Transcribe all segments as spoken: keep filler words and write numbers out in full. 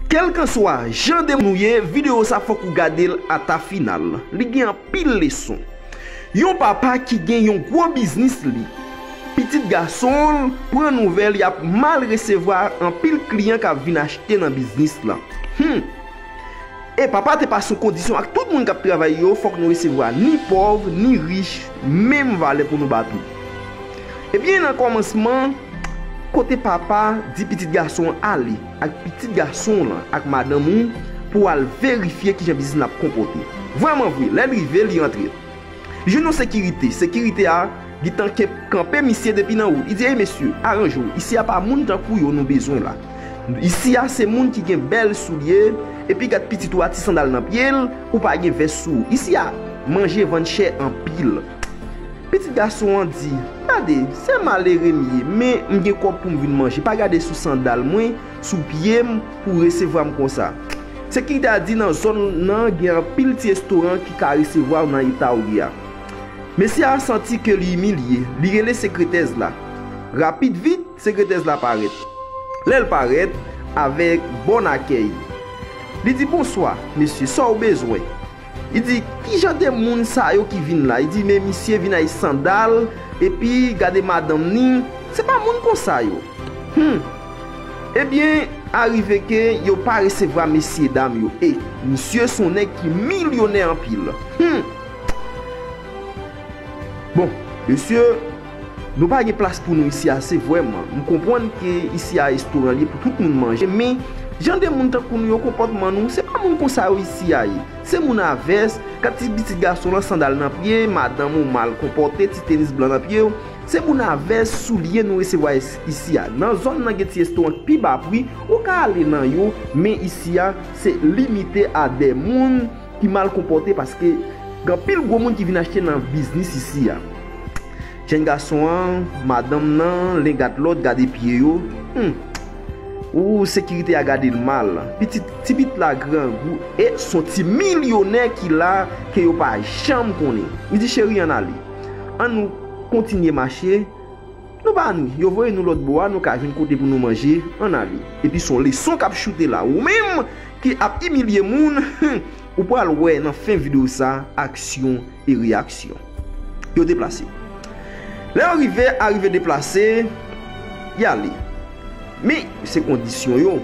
Kèlkanswa jan de moun ou ye, videyo sa fòk ou gade l ata final. Li gen anpil leson. Yon papa ki gen yon gwo biznis li. Pitit gason l pran nouvèl y ap mal resevwa anpil kliyan k ap vin achte nan biznis lan. Hmm. E papa te pase yon kondisyon ak tout moun k ap travay yo, fòk nou resevwa ni pòv, ni rich, menm valè pou nou ba tout. Ebyen, nan kòmansman, kote papa di pitit gason an ale ak pitit gason w lan ak madanm ou pou al verifye kijan biznis la ap konpòte. Vrèman vre, lè l rive, li antre. Li jwenn yon sekirite. Sekirite a gentan ke-, kanpe misye depi nan wout. Li di, "Ey mesye, aranje w. Isi a pa moun tankou yo nou bezwen la. Isi a se moun ki gen bèl soulye, epi gad pitit ou a ti sandal nan pye l, ou pa gen vès sou ou. Isi a, manje vann chè anpil." Pitit gason an di, "Gade, se malere m ye, men m gen kòb pou m vin manje. Pa gade sou sandal mwen, sou pye m, pou w resevwa m konsa." Sekirite a di, "Nan zòn nan gen anpil ti restoran ki ka resevwa w nan eta w ye a." Mesye a santi ke li imilye, li rele sekretèz la. Rapid vit, sekretèz la parèt. Lè l parèt, avèk bòn akèy, li di, "Bonswa, mesye, sa w bezwen?" Li di, "Ki jan de moun sa yo ki vin la?" Li di, "Men misye vin ak sandal, epi gade madanm ni, se pa moun konsa yo." Hmm. Ebyen, arive ke yo pa resevwa mesye dam yo. E misye se yon nèg ki milyonè anpil. Hmm. Bon, mesye, nou pa gen plas pou nou isi a, se vrèman. M konprann ke isi a restoran li ye pou tout moun manje, men jan de moun tankou nou yo, konpòtman nou, se pa moun konsa yo isi a ye. Se moun a vès, gad ti pitit gason lan sandal nan pye, madanm ou mal konpòte, ti tenis blan nan pye w. Se moun a vès, soulye nou resevwa is-, isi a. Nan zòn nan gen ti restoran k pi ba pri, ou ka ale nan yo, men isi a, se limite a de moun ki mal konpòte paske gen anpil gwo moun ki vin achte nan biznis isi a. Jèn gason an, madanm nan, len gad lòt, gade pye yo. Hmm. Ou sekirite a gade l mal. Pitit, ti pitit la grangou e s on ti milyonè ki la ke yo pa janm konnen. Li di, "Cheri, ann ale. Ann nou kontinye mache. Nou pa nwi. Yo voye nou lòt bò a, nou ka jwenn kote pou nou manje. Ann ale." Epi s on leson k ap choute la. Ou menm ki ap imilye moun, ou pral wè nan fen videyo sa, aksyon e reyaksyon. Yo deplase. Lè yo rive, arive deplase, y ale. Men, se kondisyon yo.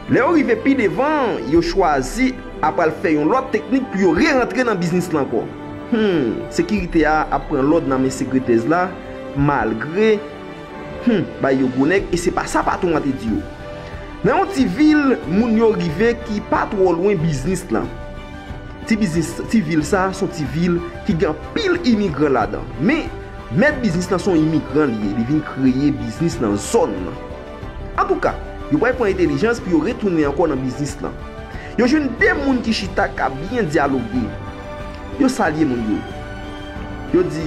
Lè yo rive pi devan, yo chwazi apral fè yon lòt teknik pou yo re-rantre nan biznis la ankò. Hmm, sekirite a ap pran lòd nan men sekretèz la, malgre, hmm, bay yo gwo nèg, e se pa sa patwon an te di yo. Nan yon ti vil, moun yo rive ki pa twò lwen biznis lan. Ti biznis, ti vil sa, se yon ti vil ki gen anpil imigran ladan. Men, mèt biznis lan se yon imigran li ye, li vin kreye biznis nan zòn nan. Antouka, yo pral pran entèlijans pou yo retounen ankò nan biznis lan. Yo jwenn de moun ki chita k ap byen dyaloge. Yo salye moun yo. Yo di,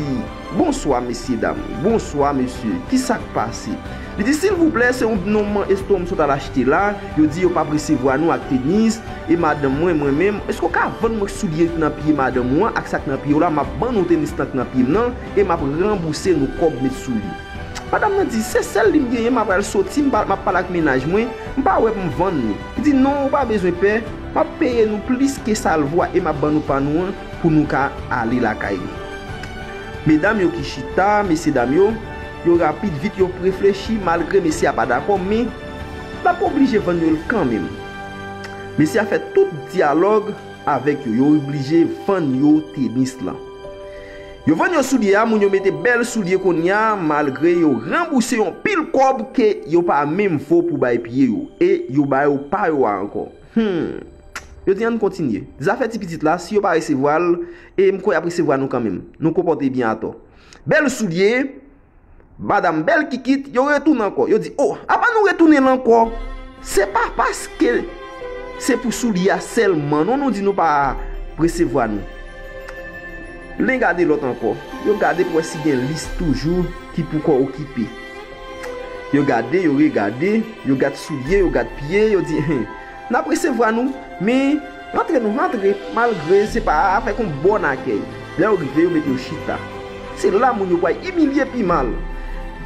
"Bonswa, mesye dam. Bonswa, mesye. Kisa k pase?" Li di, "Silvouplè, se yon nonm Estom sot al achte la. Yo di yo p ap resevwa nou ak tenis. E madanm mwen, mwen menm, èske w ka vann mwen soulye k nan pye madanm ou an ak sa k nan pye w la? M ap ban nou tenis lan k nan pye m nan e m ap ranbouse nou kòb met sou li." Madanm nan di, "Se sèl li m genyen, m ap al soti, m pa, m ap pale ak mennaj mwen, m pa wè pou m vann li." Li di, "Non, ou pa bezwen pè, m ap peye nou plis ke sa l vo a e m ap ban nou pa nou an pou nou ka ale lakay nou." Medam yo ki chita, mesye dam yo, yo rapid vit, yo reflechi, malgre mesye a pa dakò, men l ap oblije vann yo l kanmenm. Mesye a fè tout dyalòg avèk yo, yo oblije vann yo tenis lan. Yo vann yo soulye a, moun yo mete bèl soulye kounye a, malgre yo ranbouse yon pil kòb ke yo pa menm vo pou bay pye yo, e yo ba yo pa yo a ankò. Hmm. Yo di, "Ann kontinye. Zafè ti pitit la, si yo pa resevwa l, e m kwè y ap resevwa nou kanmenm. Nou konpòte byen atò." Bèl soulye, madanm bèl kikit, yo retounen ankò. Yo di, "O, apa nou retounen la ankò? Se pa paske se pou soulye a sèlman, non, nou di nou pa resevwa nou." Len gade lòt ankò. Yo gade pou wè si gen lis toujou ki poko okipe. Yo gade, yo regade, yo gad soulye, yo gad pye, yo di, "Hen, n ap resevwa nou, men rantre nou rantre, malgre se pa avèk yon bòn akèy." Lè yo rive, yo mete yo chita. Se la moun yo pral imilye pi mal.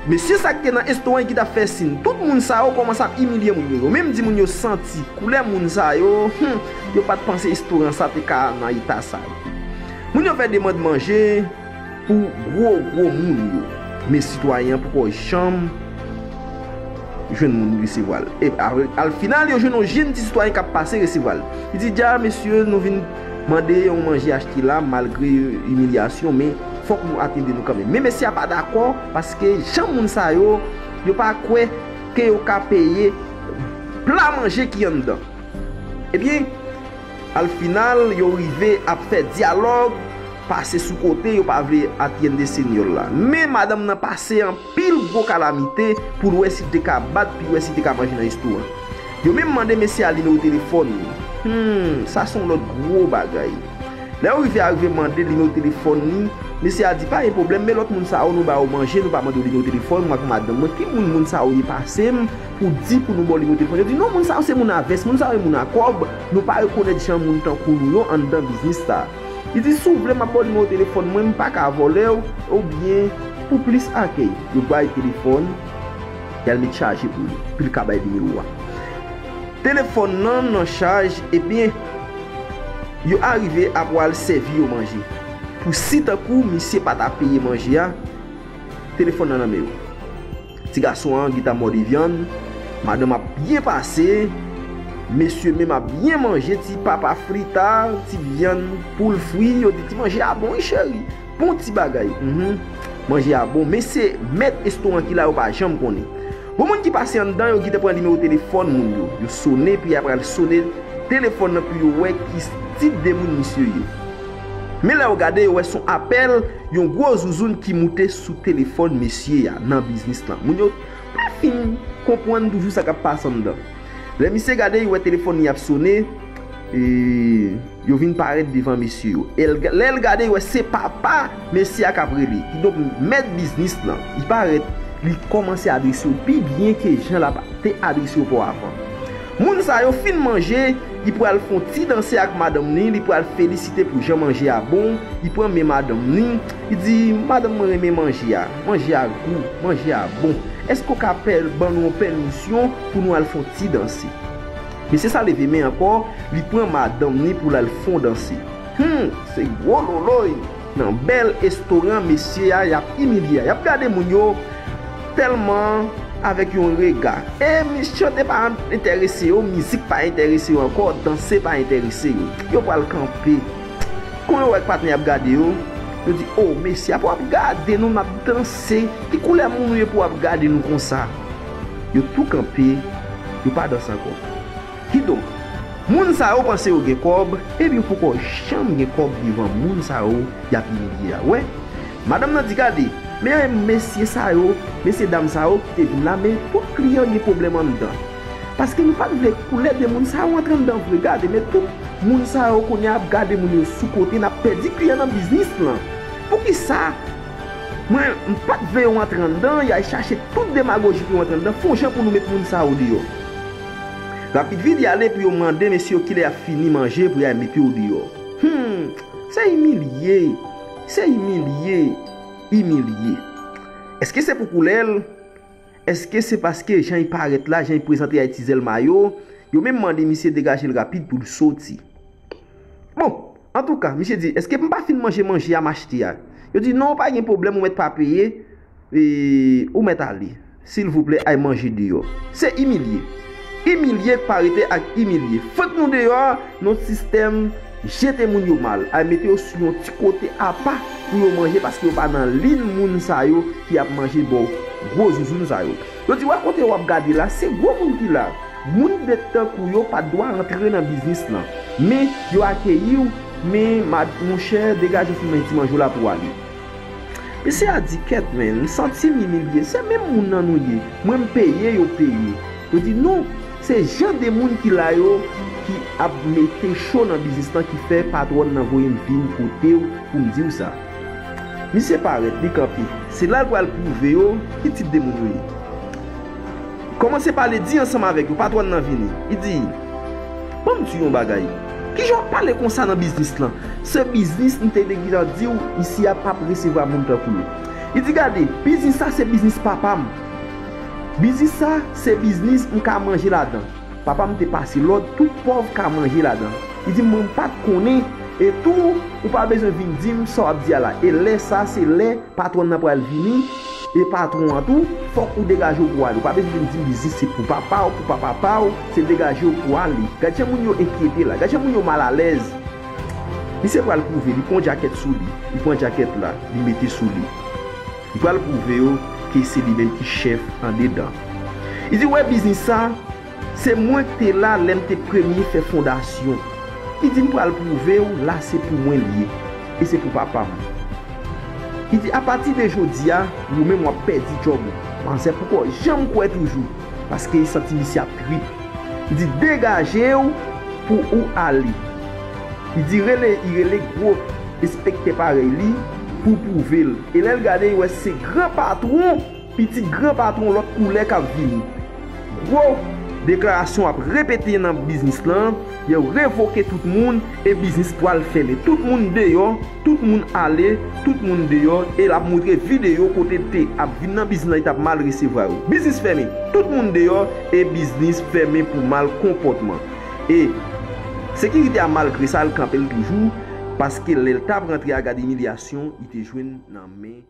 Mesye sa ki te nan estoran ki t ap fè sin, tout moun sa yo kòmanse ap imilye moun yo. Yo menm di moun yo santi koulè moun sa yo, hmm, yo pa t panse estoran sa te ka nan eta sa yo. Moun yo fè demann manje pou gwo gwo moun yo. Men sitwayen an poko janm jwenn moun resevwa l. E al final, yo jwenn yon jenn ti sitwayen k ap pase resevwa l. Li di, dja, mesye, nou vin mande yon manje achte la, malgre imilyasyon, men fòk nou atende nou kanmenm. Men mesye a pa dakò, paske jan moun sa yo, yo pa kwè ke yo ka peye pla manje ki anndan. Ebyen, al final, yo rive ap fè dyalòg, pase sou kote, yo pa vle atyende senyòl la. Men madanm nan pase anpil gwo kalamite pou l wè si l te ka bat, pou l wè si l te ka manje nan restoran. Yo menm mande mesye a nimewo telefòn li. Hmm, sa se yon lòt gwo bagay. Lè yo rive a rive mande nimewo telefòn li, mesye a di, pa gen pwoblèm, men lòt moun sa yo, nou ba yo manje, nou pa mande yo nimewo telefòn, mwen ak madanm mwen, ki moun moun sa yo ye pase m pou di pou nou ba yo nimewo telefòn? Yo di, non, moun sa yo se moun a vès, moun sa yo se moun a kòb, nou pa rekonèt jan moun tankou nou yo anndan biznis sa. Li di, si w vle, m ap ba w nimewo telefòn mwen, m pa ka vòlè w, oubyen pou plis akèy. Yo bay telefòn, y al met chaje pou li, pou l ka bay nimewo a. Telefòn nan nan chaj, ebyen, yo arive ap al sèvi yo manje. Pou si tankou misye pa ta peye manje a, telefòn nan nan men yo. Ti gason an gentan mòde vyann, madanm ap byen pase, mesye menm ap byen manje ti papa frita, ti vyann poul fri, yo di ti manje a bon wi cheri. Bon ti bagay. Mhm. Manje a bon, men se mèt estoran ki la yo pa janm konnen. Bon, moun ki pase anndan yo gentan pran nimewo telefòn moun yo. Yo sone, epi y ap al sone telefòn nan pou yo wè ki tip de moun misye ye. Men lè yo gade, yo wè se yon apèl yon gwo zouzoun ki moute sou telefòn mesye a nan biznis lan. Moun yo pa fin konprann toujou sa k ap pase anndan. Lè misye gade, yo wè telefòn li ap sone, e, yo vin parèt devan mesye yo. E l, lè l gade, yo wè se papa mesye a k ap rele. Kidonk, mèt biznis lan, li parèt, li kòmanse adrese yo pi byen ke jan l ap te adrese yo pawavan. Moun sa yo fin manje, li pral fè yon ti danse ak madanm li, li pral felisite pou jan manje a bon, li pran men madanm li, li di, madanm mwen renmen manje a, manje a gou, manje a bon. Èske w ka pè, ban nou yon pèmisyon pou nou al fè yon ti danse? Mesye sa leve men ankò, li pran madanm li pou l al fè yon danse. Hmm, se gwo loloy. Nan bèl estoran mesye a, y ap imilye a. Y ap gade moun yo tèlman avèk yon rega. E mi-, chante pa enterese yo, mizik pa enterese yo ankò, danse pa enterese yo. Yo pral kanpe. Kon yo wè patnè ap gade yo, yo di, o, mesye a pou ap gade nou, n ap danse. Ki koulè moun ou ye pou w ap gade nou konsa? Yo tou kanpe, yo pa danse ankò. Kidonk, moun sa yo panse yo gen kòb, epi yo poko janm gen kòb devan moun sa yo y ap imilye a. Wè, madanm nan di, gade, men mesye sa yo, mesye dam sa yo ki te vin la, men tout kliyan gen pwoblèm anndan. Paske nou pa t vle koulè de moun sa yo antre anndan vre. Gade, men tout moun sa yo kounye a ap gade moun yo sou kote, n ap pèdi kliyan nan biznis lan. Poukisa mwen, m pa t vle yo antre anndan, y al chache tout demagoji pou yo antre anndan, fè yon jan pou nou met moun sa yo deyò. Rapid vit y ale pou yo mande mesye yo kilè y ap fini manje pou y al mete yo deyò. Hmm, se imilye, se imilye, imilye. Èske se pou koulè l? Èske se paske jan y parèt la, jan y prezante a, ti zèl mayo, yo menm mande misye degaje l rapid pou l soti? Bon, antouka, misye di, èske m pa fin manje manje a m achte a? Yo di, non, pa gen pwoblèm, ou mèt pa peye, e, ou mèt ale. Silvouplè, al manje deyò. Se imilye. Imilye k pa rete ak imilye. Fouke nou deyò, nan sistèm jete moun yo mal. Al mete yo sou yon ti kote apa pou yo manje, paske yo pa nan liy moun sa yo ki ap manje bò gwo zouzoun sa yo. Yo di, wè kote w ap gade la, se gwo moun ki la. Moun bèt tankou yo pa t dwa antre nan biznis lan. Men, yo akeyi w, men, mad-, monchè, degaje w sou men ti manje w la pou w ale. Mesye a di, kèt, men, m santi m imilye. Se menm moun nan nou ye. Mwen, m peye, yo peye. Yo di, non, se jan de moun ki la yo ki ap mete cho nan biznis lan ki fè patwòn nan voye m vin kote w pou m di w sa. Misye parèt, li kanpe. Se la l pral pwouve yo ki tip de moun yo ye. Kòmanse pale di ansanm avèk yo, patwòn nan vini. Li di, ban m di w yon bagay. Kijan w ap pale konsa nan biznis lan? Se biznis m te deja di w, isi a p ap resevwa moun tankou yo. Li di, "Gade, biznis sa se biznis papa m. Biznis sa se biznis m ka manje ladan. Papa m te pase lòd, tout pòv ka manje ladan." Li di, "Mwen m pa t konnen, e tou, ou pa bezwen vin di m sa w ap di a la." E lè sa, se lè patwòn nan pral vini, e patwon an tou, fòk ou degaje w pou w ale. Ou pa bezwen vin di m biznis se pou papa w, pou papa pa w, se degaje w pou w ale. Gad jan moun yo enkyete la, gad jan moun yo malalèz. Misye pral pwouve, li pran jakèt sou li, li pran jakèt la, li mete sou li. Li pral pwouve yo ke se li menm ki chèf andedan. Li di, "Wè biznis sa, se mwen k te la lè m te premye fè fondasyon." Li di, "M pral pwouve w, la se pou mwen l ye, e se pou papa m." Li di, "Apati de jodi a, ou menm w ap pèdi djòb ou. Manzè poko janm kwè toujou, paske li santi misye ap trip." Li di, "Degaje w pou ou ale." Li di, rele, li rele gwo enspektè parèy li pou pwouve l. E lè l gade, li wè se gran patwon, pitit gran patwon lòt koulè k ap vini. Gwo deklarasyon ap repete nan biznis lan, yo revoke tout moun e biznis pral fèmen. Tout moun deyò, tout moun ale, tout moun deyò, e l ap montre videyo kote l te ap vin nan biznis lan, li t ap mal resevwa yo. Biznis fèmen, tout moun deyò, e biznis fèmen pou mal konpòtman. E sekirite a, malgre sa, l kanpe l toujou, paske lè l t ap rantre a, gad imilyasyon li te jwenn nan men